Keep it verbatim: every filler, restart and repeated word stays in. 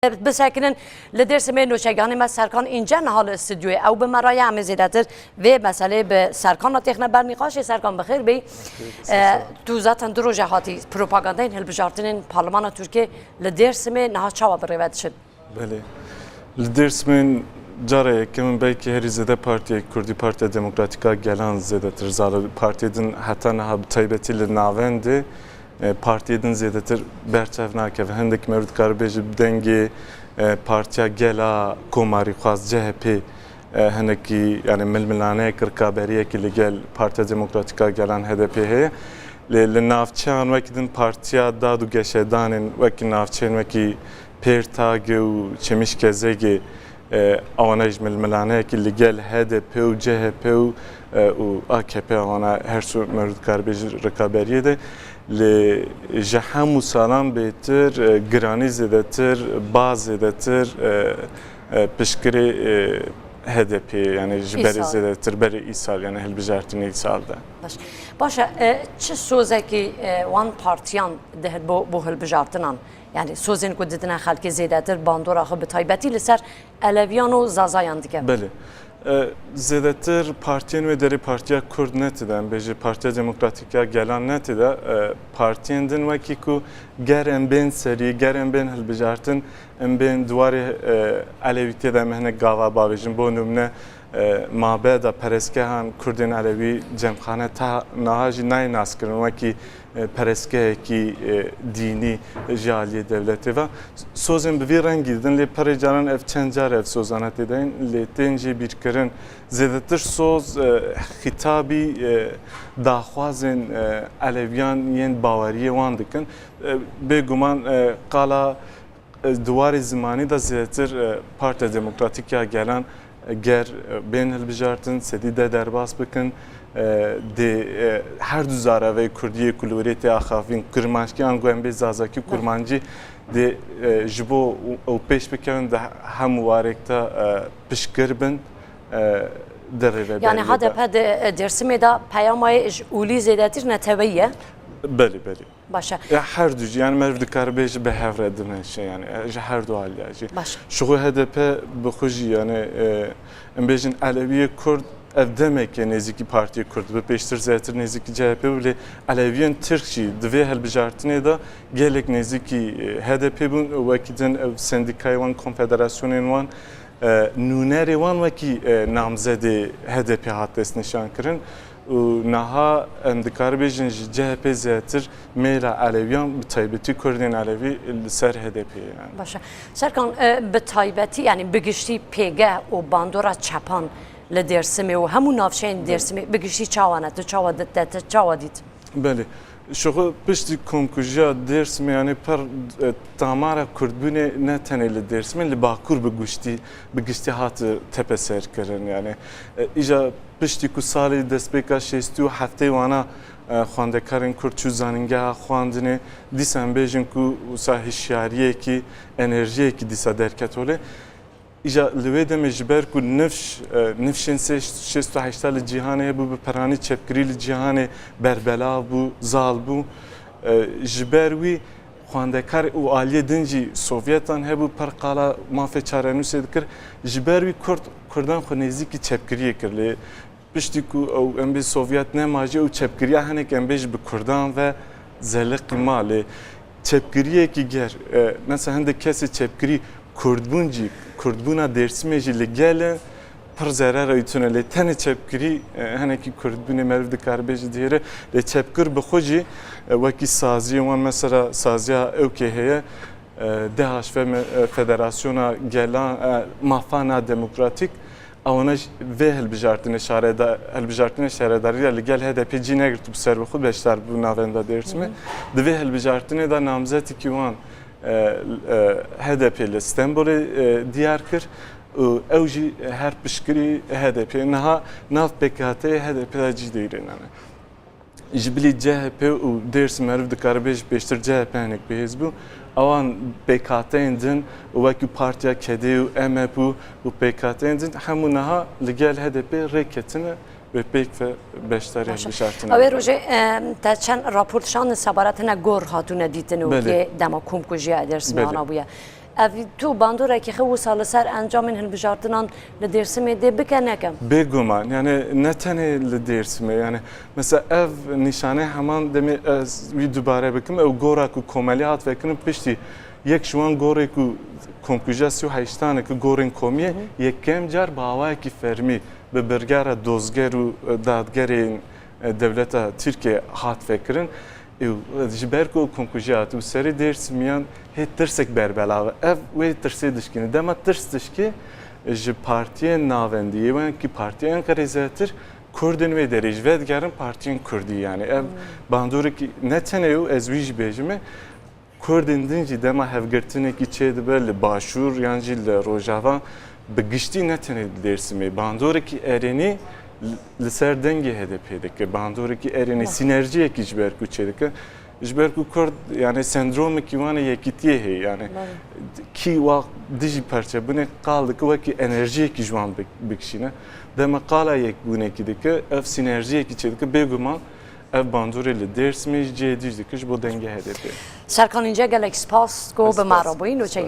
Bisekinin li Dêrsimê nûçegihanê me Serkan Înce niha li stûdyoyê. Ew bi me re ye, em ê zêdetir vê meseleyê bi Serkan re têxine ber nîqaşê. Serkan, bi xêr bêyî. Sağ ol. Tu zaten du roje hatî propagandayên hilbijartinên Parlemana Tirkiyê li Dêrsimê, niha çawa bi rê ve diçin? Belê. Li Dêrsimê cara yekem in, belkî herî zêde partiyê Kurdî, Partiya Demokratîk a Gelan zêdetir zal e. Partiyê din heta niha, bi taybetî li navendê, e, partiyê din zêdetir berçav nakeve. Hindek merû dikare bêje bi dengê, e, Partiya Gela Komarîxwaz, C H P, e, hinekî, yani milmilaneyek, rikaberiyekî li gel Partiya Demokratîk a Gelan, H D P, heye. Lê li navçeyan wekî din Partiya Dad û Geşedanên, wekî navçeyên wekî Pêrtagê û Çemişkezegê, e, ewana ji milmilaneyekî li gel H D P û C H P û, e, û A K P, ewana her su merû dikare bêje rikaberiyê de. Lê ji hemû salan bêtir, e, giranî zêdetir, baz zêdetir, e, e, piştgirê, e, H D P, yani ji berê Îsal. Zêdetir berê îsal, yani hilbijartinê îsal de. Baş. Baş e, e, çi sozekî, e, wan partiyan dihil bo, bo hilbijartinan? Yani sozên ku didine xelkê zêdetir bandora xwe bi taybetî li ser Eleviyan û Zazayan dike? Belê. E, zêdetir partiyên wê derê Partiya Kurd ne tide, em bêjî Partiya Demokratîk ya Gelan ne tide. E, partiyên din wekî ku ger em bên serî, ger em bên hilbijartin, em bên di warê, e, Elewîtiyê de, em hinek gava bavêjin. Bo nimûne, e, mabeda perestgehan Kurdên Elewî, cemxane, ta niha jî nayê naskirin wekî, e, perestgehekî, e, dînî ji aliyê dewletê ve. Sozên bi vî rengî didin, lê pirê caran ev çend car ev sozane tê de yên, lê tên jê bîrkirin. Zêdetir soz, e, xîtabî, e, daxwazên, e, Eleviyan yên baweriyê wan dikin. E, bêguman, e, qala, e, di warê zimanî de zêdetir, e, Partiya Demokratîk ya Gelan, e, ger, e, bên hilbijartin, sedî deh derbas bikin, e, dê, e, her du zareveyê kurdî yê ku li wêrê tê axafîn, kirmanckî, ango em bê zazakî, kurmancî, dê, e, ji bo ew pêş bikevin, di hemû warêk de, e, piştgir bin, e, di rêveberiyê de. Yani H D P di, e, Dêrsimê de peyama yê ji olî zêdetir neteweyî ye? Belê, belê. Baş e. Ya her du jî, yani meriv dikare bêje bi hev re dimeşe, yani, e, ji her du aliya jî. Baş. Şixwe H D P bi xwe jî, yani, e, em bêjin Elewiyê Kurd ev demeke nêzîkî Partiyê Kurd bi, pêştir zêdetir nêzîkî C H P bû, lê Elewiyên Tirk jî di vê hilbijartinê de gelek nêzîkî, e, H D P bûn, wekî din ev sendîkayê wan, konfederasyonên wan, e, nûnerê wan wekî, e, namzedê H D P hat destnîşankirin û niha em dikare bêjin ji C H P zêdetir mêla Elewiyan, bi taybetî Kurdên Elewî, li ser H D P ye, yani. Baş e. Serkan, e, bi taybetî, yani bi giştî pêgeh û bandora çepan li Dêrsimê û hemû navçeyên Dêrsimê bi giştî çawa ne? Tu çawa di-, te, te çawa dît? Belê. Şixwe piştî komkujiya Dêrsimê, yani pir, e, tamara kurdbûnê ne tenê li Dêrsimê, li Bakur bi guştî, bi giştî hat, e, tepeserkirin. Yani, e, îja piştî ku salê destpêka şêstî û heftê wana, e, xwendekarên kurd çû zanîngeha xwendinê, dîsa em bêjin ku wisa hişyariyekî, enerjiyekî dîsa derket holê. Îja li wê demê ji ber ku nifş, e, nifşên sê, şêst û heşta li cîhanê hebû, bi piranî çepkirî li cîhanê berbelav bû, zal bû. E, ji ber wî xwendekar û aliyê din jî Sovyetan hebû, pir qala mafê çarenûsê dikir. Ji ber wî Kurd, Kurdan xwe nêzîkî çepkiriyê kir. Lê piştî ku ew em bê Sovyet nema jî, ew çepkiriya hinek em bê ji bi Kurdan ve zeliqî ma. Lê çepkiriyekî ger, e, mesela hindek kesê çepkirî Kurdbûn jî, Kurdbûna Dêrsimê jî li gel e, pir zerera wî tune. Lê tenê çepkirî, e, hinekî Kurdbûnê meriv dikare bêje dihêre. Lê çepkir bi xwe jî, e, wekî saziyên wan, mesela saziya ewkê heye, e, D H V me, e, Federasyona Gelan, e, Mafana Demokratîk, ewana jî vê hilbijartinê şareda-, hilbijartinê şaredarî ya li gel H D P cî negirtibû ser bi xwe, beşdar bû navenda Dêrsimê. Hı hı. Di vê hilbijartinê de namzetikî wan, e, e, H D P li Stenbolê, e, diyar kir û ew jî her piştgirî H D P. Niha nav pêkhateyê H D P de cî deyîrênane. Ji bilî C H P û Dêrsim meriv dikare bêje pêştir C H P hinek bihêz bû. Ewan pêkhateyên din wekî Partiya Kedê û M H P û, û pêkhateyên din hemû niha li gel H D P rê ketine wê pêk ve beşdarî hilbijartina bikin. Ew ê rojê, e, te çend rapor şandin sebaret hinek gor hatûne dîtin û kê dema komkujiya Dêrsimê ana bûye. Belê. Ev tu bandorekî xwe wisa li ser encamên hilbijartinan li Dêrsimê dê bike neke? Bêguman, yani ne tenê li Dêrsimê, yani mesela ev nîşanê heman demê ez wî dubare bikim, ew gora ku komelî hat vekirin piştî yek ji wan gorê ku komkujiya sî û heştan e ku gorên komiyê yekem car bi awayekî fermî bi birgera dozger û dadgerên e, dewleta Tirkiye hat vekirin. Û ji ber ku komkujiya hat û serê Dêrsimiyan hê tirsek berbelav e. Ev wê tirsê dişkîne. Dema tirs dişkê ji partiyên navendî, yê wekî partiya Enqerê zêdetir, Kurdên wê derê ji vedigerin partiyên Kurdî. Yani ev bandorekî ne tenê ew, ez wî jî bêjim e, Kurdên din jî dema hevgirtinekî çêdibe li Başûr yan jî li Rojava, bi giştî ne tenê li Dêrsimê, bandorekî erênî li, li ser dengê H D P dike, bandorekî erênî, sînerjiyekî ji ber ku çêdike. Ji ber ku Kurd, yani sendromekî wan e, yekîtiyê heye, yani kî wa dijî perçebûnê qal dike wekî enerjiyekî ji wan bi-, bikişîne. Dema qala yekbûnekî dike, ev sînerjiyekî çêdike, bêguman ev bandorê li Dêrsimê jî cihê dî jî dike ji bo dengê H D P. Serkan Înce, gelek spas ku bi me re bûyî. Nûçeyan